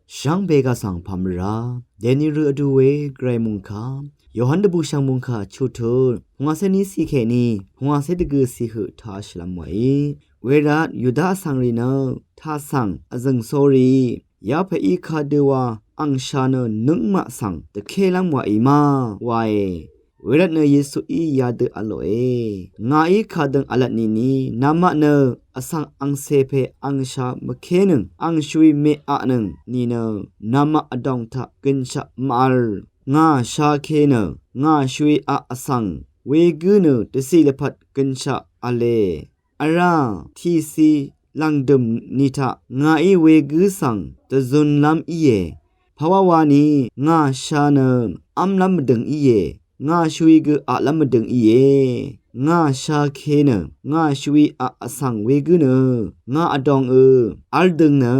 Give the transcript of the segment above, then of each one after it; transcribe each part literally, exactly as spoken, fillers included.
Shvngbe gvsvng pàmvrá dèni rø vdu we gvray mungkà Yohan dvbùshv̀ng mungkà chuqtut pungwàcé níciq kèní pungwàcé dvgø̀ciq høq taq shvlv́m wàí. Wervt Yuda vsvngrì nø taq svng vzø̀ng sórí yapèí kadøwa àngsha nø nøngmaq svng dvkélv́m wàí ma wae. Wervt nø Yesuí yadø v̄lòe, ngàí kadøng v̄lvt nìni namaq nø vsvng àngcè pè àngsha mvkénøng àngshvwi meqaqnøng nìnø namaq vdòng taq gønshaq màvl. Ngà shake nø ngà shvwi aq vsvng wegǿ nø dvcì lvpat gønshaq v̄le. Vrá tìci lv̀ngdø̀m ni taq ngàí wegǿ svng dvzunlv́m íe. Pàwá wani ngà sha nø v́mlv́m mvdø̀ng íe. Ngà shvwi gø aqlv́m mvdø̀ng íe. Ngà shake nø ngà shvwi aq vsvng wegǿ nø ngà vdòngø v́ldøng nø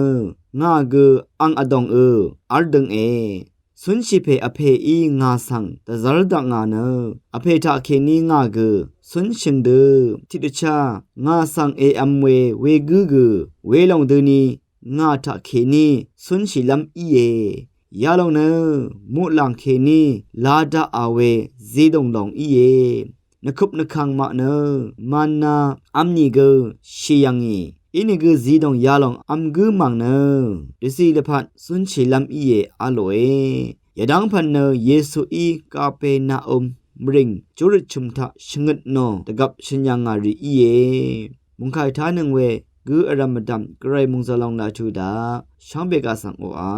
ngà gø ang vdòngø v́ldønge. Cúnshì pè Vpèí ngà svng dvzv́r dakngà nø Vpè taqkèní ngà gø cúnshø̀ng dø tiqdvchá ngà svng èvm we wegǿ gø welòng døni ngà taqkèní cúnshìlv́m íe. Yalòng nø muqlàng kèní la daqà we zidòng lòng íe. Nvkup nvkàng maq nø mana v́m nìgø shì yv̀ngì. Inìgø zidòng yalòng v́m gǿ mv̀ng nø dvcì lvpat cúnshìlv́m íe v̄lòe. Yvdv́ng pv̀n nø Yesuí Kapernaum mvrìng júrøt chø̀m taq shvngøt nò dvgvp shø̀n yà ngà rì íe. Mungkàì tánøng we gǿ vrv̀m mvdv̀m gvray mungzvlong laq tuq daq shvngbe gaq svng oqà.